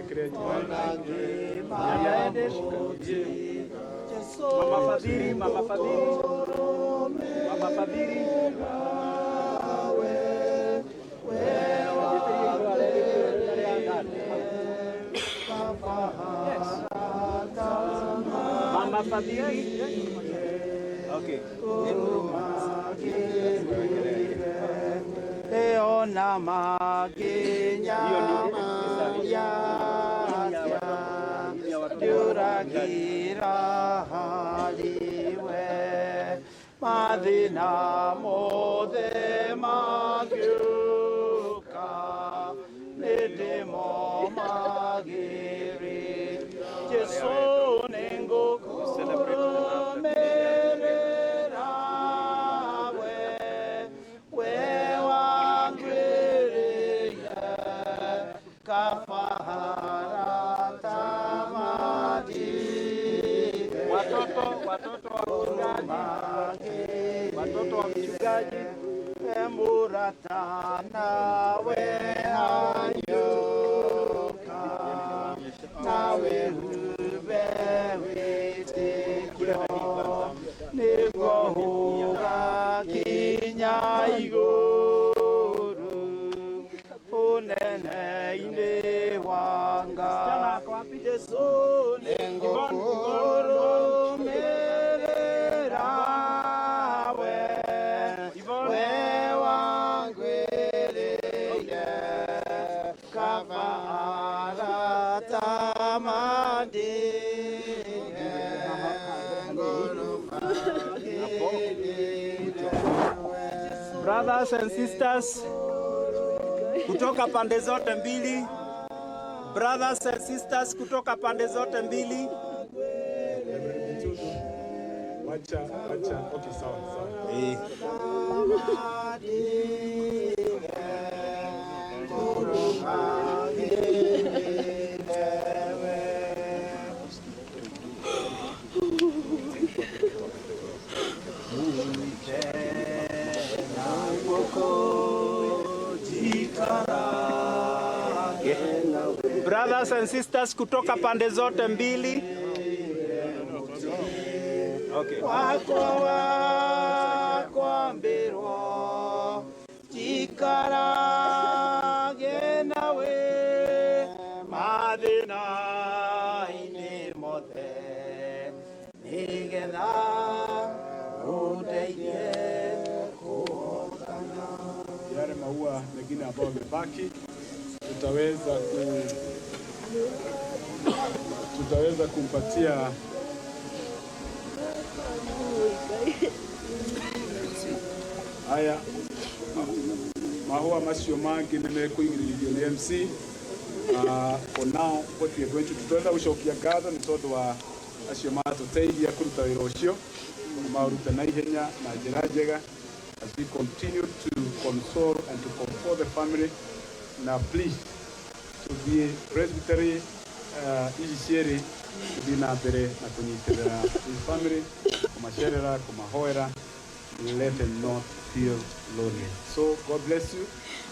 Wekelea nyuma. Mama Fadhili, Mama Fadhili, Mama Fadhili. Yes. Mama Fadhili. Okay. Eona maginya ya nduragira hariwe mathina mothe mangĩũka nĩndĩmo magĩrĩ Jesũ nĩngũkũrũmĩrĩra we we wangwĩrĩire kafara tamati Watoto, watoto wa mchungaji, watoto wa mchungaji. Emurata nawe anyuka nawe hube wĩtĩkio nĩguo ũgakinya igũrũ ũnene-inĩ wa Ngai. Jesũ nĩngũkũrũmĩrĩra we we wangwĩrĩire kafara tamandine Brothers and sisters kutoka pande zote mbili, brothers and sisters kutoka pande zote mbili. Wacha, wacha. Okay, sawa, sawa. Brothers and sisters kutoka pande zote mbili. Okay. Wakwa wakwambirwo njikarage nawe mathĩna-inĩ mothe nĩgetha ũndeithie kũhotana. Yale maua mengine ambayo yamebaki tutaweza kumpatia. Haya mahua macio mangĩ nĩ mekũigĩrĩrio nĩ MC. For now, what we are going to tutaweza gũcokia ngatho nĩ tondũ wa acio matũteithia kũruta wĩra ũcio maũruta na ihenya na njĩra njega, as we continue to console and to comfort the family. Na please, tuthiĩ presbytery ici cierĩ tuthiĩ na mbere na kũnyitĩrĩra this family, kũmacerera, kũmahoera. Let them not feel lonely. So God bless you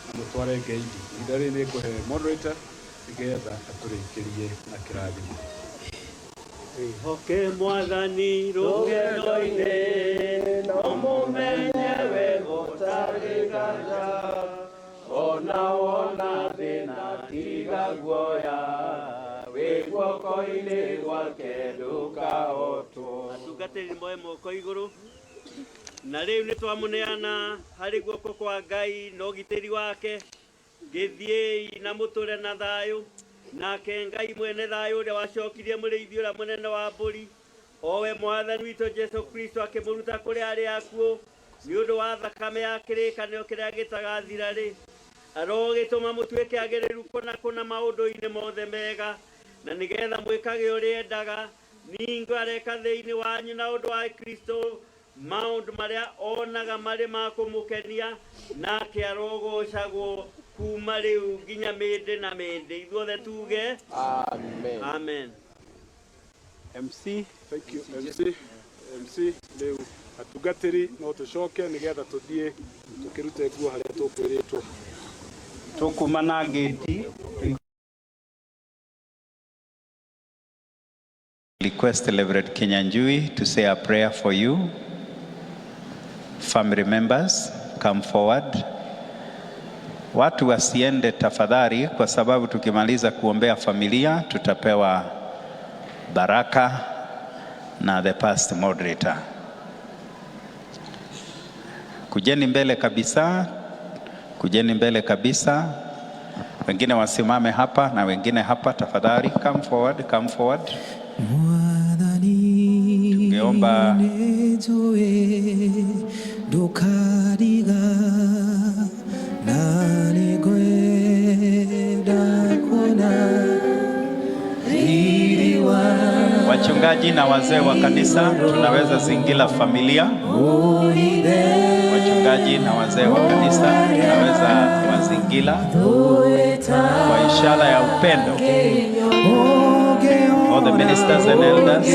na mũtware ngeithi. Ihinda rĩrĩ nĩ ngũhe moderator nĩgetha atũrĩkĩrie na kĩrathimo. Wĩhoke Mwathani rũgendo-inĩ no mũmenye we gũtarĩ nganja ona wona thĩna tiga guoya wĩ guoko-inĩ gwake ndũkahotwo. Atungatĩri moe moko igũrũ na rĩu nĩ twamũneana harĩ guoko kwa Ngai na ũgitĩri wake. Gĩthiĩi na mũtũre na thayũ nake Ngai mwene thayũ ũrĩa wacokirie mũrĩithi ũrĩa mũnene wa mbũri owe Mwathani witũ Jesu Kristo akĩmũruta kũrĩ arĩa akuũ nĩ ũndũ wa thakame ya kĩrĩkanĩro kĩrĩa gĩtagathira rĩ arogĩtũma mũtuĩke agĩrĩru kũna kũna maũndũ-inĩ mothe mega na nĩgetha mwĩkage ũrĩa endaga ningĩ areka thĩinĩ wanyu na ũndũ wa Kristo maũndũ marĩa onaga marĩ ma kũmũkenia nake arogocagwo kuma rĩu nginya mĩndĩ na mĩndĩ. Ithuothe tuge Amen. Amen. MC. Thank you, MC. MC, rĩu atungatĩri no tũcoke nĩgetha tũthiĩ tũkĩrute nguo harĩa tũkwĩrĩtwo. Tũkuma na ngĩti. Request Reverend Kinyanjui to say a prayer for you. Family members, come forward. Watu wasiende tafadhali, kwa sababu tukimaliza kuombea familia tutapewa baraka na the past moderator. Kujeni mbele kabisa, kujeni mbele kabisa. Wengine wasimame hapa na wengine hapa tafadhali. Come forward, come forward. Tungeomba ndũkariga na nĩngwenda kuona riri wa Wachungaji na wazee wa kanisa, tunaweza zingira familia. Wachungaji na wazee wa kanisa, tunaweza wazingira kwa ishara ya upendo. All the ministers and elders.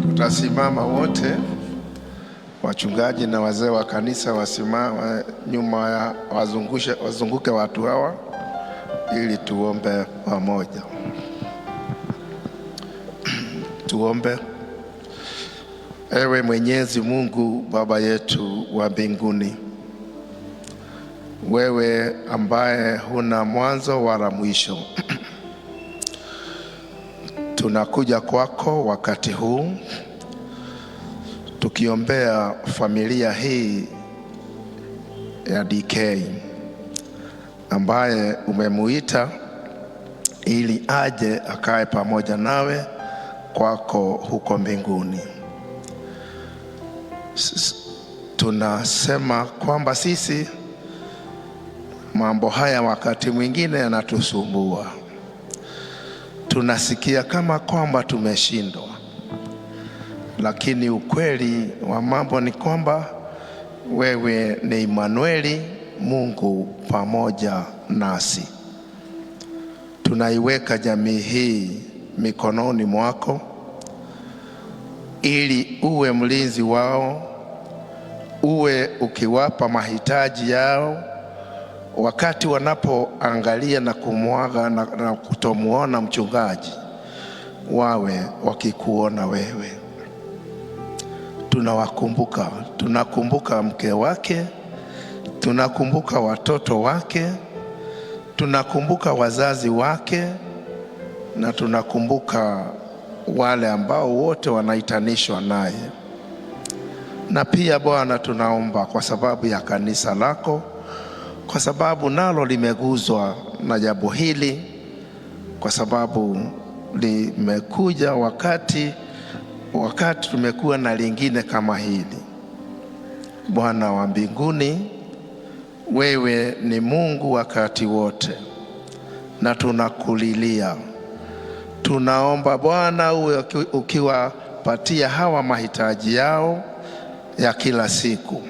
Tutasimama wote, wachungaji na wazee wa kanisa wasimame nyuma ya wazungushe, wazunguke watu hawa ili tuombe pamoja. Tuombe. Ewe Mwenyezi Mungu Baba yetu wa mbinguni, wewe ambaye huna mwanzo wala mwisho, tunakuja kwako wakati huu tukiombea familia hii ya DK ambaye umemuita ili aje akae pamoja nawe kwako huko mbinguni. Tunasema kwamba sisi mambo haya wakati mwingine yanatusumbua, tunasikia kama kwamba tumeshindwa, lakini ukweli wa mambo ni kwamba wewe ni Imanueli, Mungu pamoja nasi. Tunaiweka jamii hii mikononi mwako ili uwe mlinzi wao, uwe ukiwapa mahitaji yao wakati wanapoangalia na kumwaga na kutomuona mchungaji, wawe wakikuona wewe. Tunawakumbuka, tunakumbuka mke wake, tunakumbuka watoto wake, tunakumbuka wazazi wake, na tunakumbuka wale ambao wote wanaitanishwa naye. Na pia Bwana, tunaomba kwa sababu ya kanisa lako, kwa sababu nalo limeguzwa na jambo hili, kwa sababu limekuja wakati tumekuwa na lingine kama hili. Bwana wa mbinguni, wewe ni Mungu wakati wote, na tunakulilia. Tunaomba Bwana uwe ukiwapatia hawa mahitaji yao ya kila siku,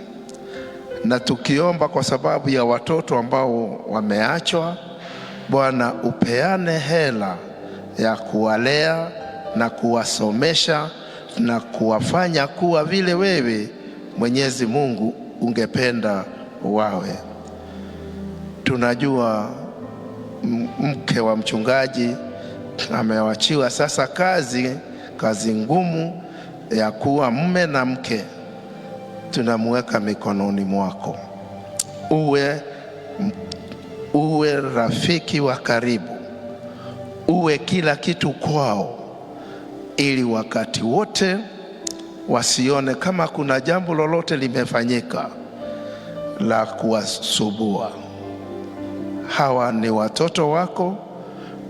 na tukiomba kwa sababu ya watoto ambao wameachwa, Bwana upeane hela ya kuwalea na kuwasomesha na kuwafanya kuwa vile wewe Mwenyezi Mungu ungependa wawe. Tunajua mke wa mchungaji amewachiwa sasa kazi ngumu ya kuwa mume na mke. Tunamweka mikononi mwako, uwe rafiki wa karibu, uwe kila kitu kwao, ili wakati wote wasione kama kuna jambo lolote limefanyika la kuwasubua. Hawa ni watoto wako,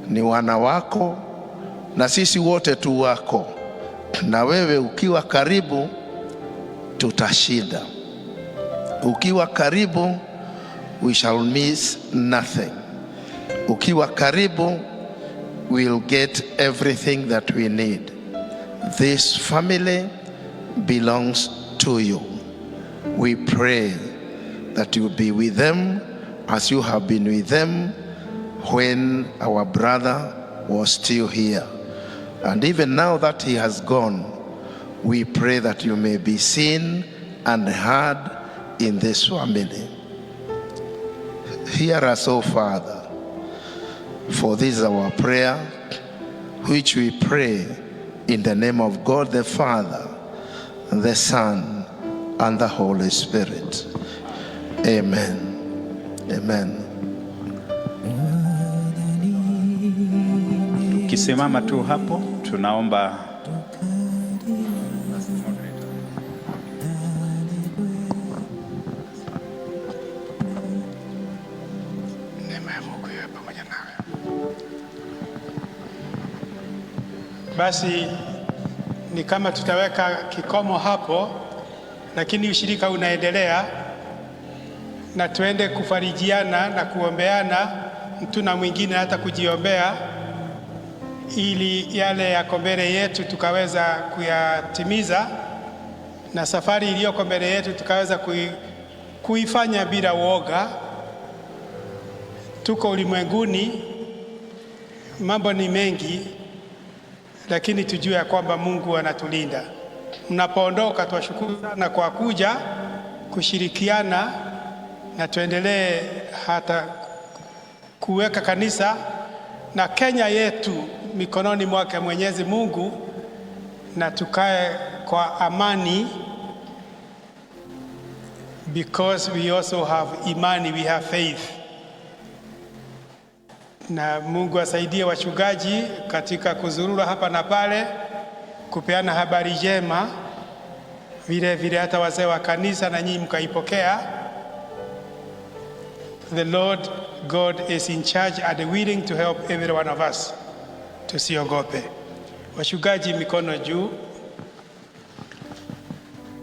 ni wana wako, na sisi wote tu wako, na wewe ukiwa karibu tutashinda. Ukiwa karibu we shall miss nothing. Ukiwa karibu we'll get everything that we need. This family belongs to you. We pray that you be with them as you have been with them when our brother was still here. And even now that he has gone, we pray that you may be seen and heard in this family. Hear us, O Father, for this is our prayer, which we pray in the name of God the Father, the Son, and the Holy Spirit. Amen. Amen. Ukisimama tu hapo, tunaomba. Neema ya Mungu iwe pamoja nawe. Basi ni kama tutaweka kikomo hapo, lakini ushirika unaendelea, na tuende kufarijiana na kuombeana mtu na mwingine, hata kujiombea, ili yale yako mbele yetu tukaweza kuyatimiza, na safari iliyoko mbele yetu tukaweza kuifanya bila woga. Tuko ulimwenguni, mambo ni mengi, lakini tujue ya kwamba Mungu anatulinda. Mnapoondoka, tuwashukuru sana kwa kuja kushirikiana, na tuendelee hata kuweka kanisa na Kenya yetu mikononi mwake Mwenyezi Mungu, na tukae kwa amani because we also have imani, we have faith. Na Mungu asaidie wachungaji katika kuzurura hapa na pale, kupeana habari njema, vile vile hata wazee wa kanisa na nyinyi mkaipokea. The Lord God is in charge and willing to help every one of us. Tusiogope. Wachungaji, mikono juu.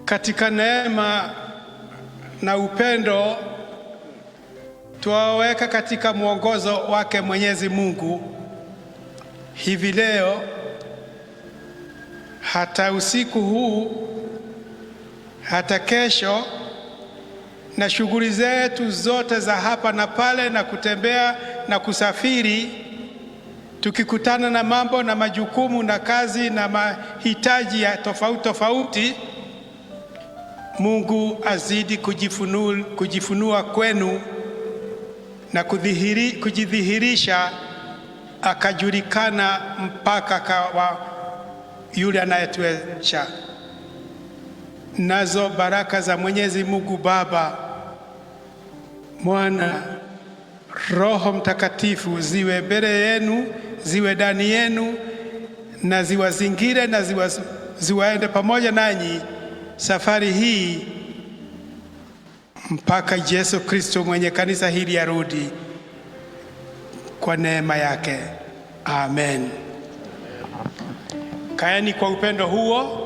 Katika neema na upendo tuwaweka katika mwongozo wake Mwenyezi Mungu hivi leo, hata usiku huu, hata kesho, na shughuli zetu zote za hapa na pale na kutembea na kusafiri, tukikutana na mambo na majukumu na kazi na mahitaji ya tofauti tofauti, Mungu azidi kujifunua kwenu na kujidhihirisha akajulikana mpaka kwa yule anayetuwezesha. Nazo baraka za Mwenyezi Mungu Baba, Mwana, Roho Mtakatifu ziwe mbele yenu, ziwe ndani yenu na ziwazingire na ziwaende pamoja nanyi safari hii mpaka Yesu Kristo mwenye kanisa hili arudi kwa neema yake. Amen. Kaeni kwa upendo huo.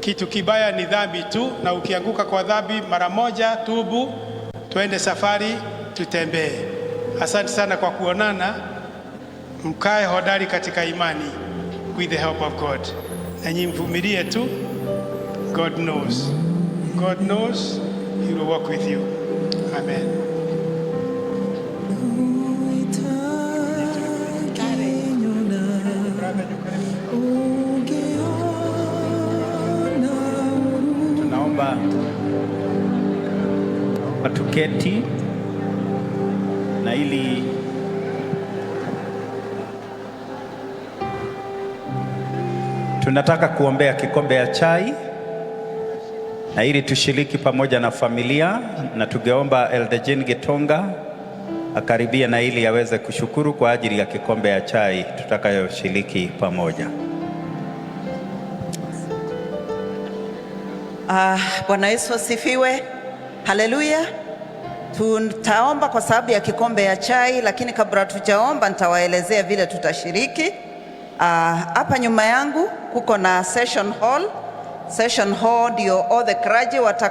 Kitu kibaya ni dhambi tu, na ukianguka kwa dhambi mara moja, tubu, tuende safari, tutembee. Asante sana kwa kuonana. Mkae hodari katika imani with the help of God, na nyinyi mvumilie tu. God knows. God knows He will walk with you. Amen. Tunaomba tuketi na ili tunataka kuombea kikombe ya chai na ili tushiriki pamoja na familia, na tungeomba Elder Jane Gitonga akaribia na ili aweze kushukuru kwa ajili ya kikombe ya chai tutakayoshiriki pamoja. Bwana Yesu asifiwe. Haleluya. Tutaomba kwa sababu ya kikombe ya chai, lakini kabla tujaomba nitawaelezea vile tutashiriki. Hapa nyuma yangu kuko na session hall. Session hall ndio all the clergy wata